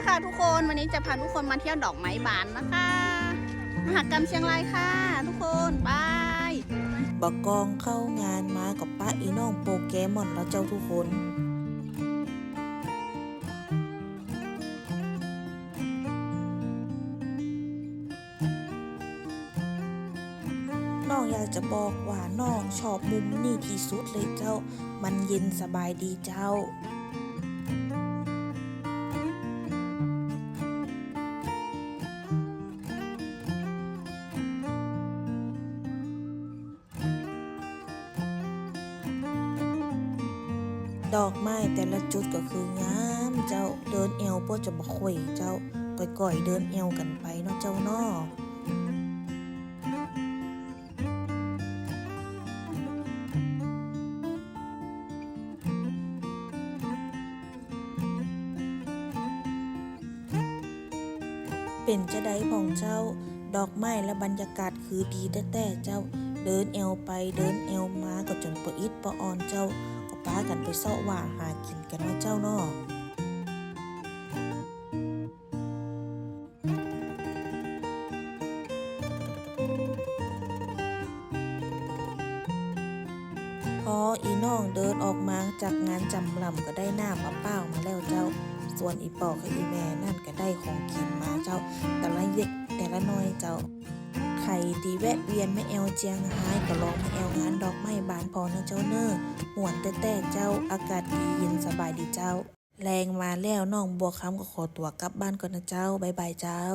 ค่ะทุกคน วันนี้จะพาทุกคนมาเที่ยวดอกไม้บานนะคะ มหกรรมเชียงรายค่ะทุกคน บาย ບໍ່ກ່ອນເຂົ້າງານມາກໍປະອີນ້ອງໂປເກມອນແລ້ວເຈົ້າທຸກຄົນ. ນ້ອງຢາກຈະບອກວ່ານ້ອງຊອບມຸມນີ້ທີ່ສຸດເລີຍເຈົ້າ, ມັນເຢັນສະບາຍດີເຈົ້າ. ດອກໄມ້ແຕ່ລະຈຸດກໍຄືງາມເຈົ້າ, ເດີນແອວບໍ່ຈະບໍ່ຄ່ອຍເຈົ້າ, ກ່ອຍໆເດີນແອວກັນໄປເນາະເຈົ້າເນາະ. ເປັນຈັ່ງໃດພອງເຈົ້າ? ດອກໄມ້ແລະບັນຍາກາດຄືດີແທ້ໆເຈົ້າ, ເດີນແອວໄປເດີນແອວມາກໍຈົນປະອິດປະອອນເຈົ້າ, ກໍພາກັນໄປເຊາະຫວ່າຫາກິນກັນເນາະເຈົ້າເນາະ. ພໍອີນ້ອງເດີນອອກມາຈາກງານຈຳລຳກໍໄດ້ນ້ຳມະພ້າວມາແລ້ວເຈົ້າ, ສ່ວນອີພໍ່ກັບອີແມ່ນັ້ນກໍໄດ້ຂອງກິນມາເຈົ້າ, ແຕ່ລະເລັກແຕ່ລະນ້ອຍເຈົ້າ. ໃຜທີ່ແວະວຽນມາແອວຈຽງຮາຍກໍລອງມາແອວງານດອກໄມ້ບານພໍເນາະເຈົ້າເນີ, ມ່ວນແທ້ໆເຈົ້າ, ອາກາດດີເຢັນສະບາຍດີເຈົ້າ. ແລງມາແລ້ວ ນ້ອງບົວຄຳກໍຂໍຕົວກັບບ້ານກ່ອນນະເຈົ້າ, ບາຍບາຍເຈົ້າ.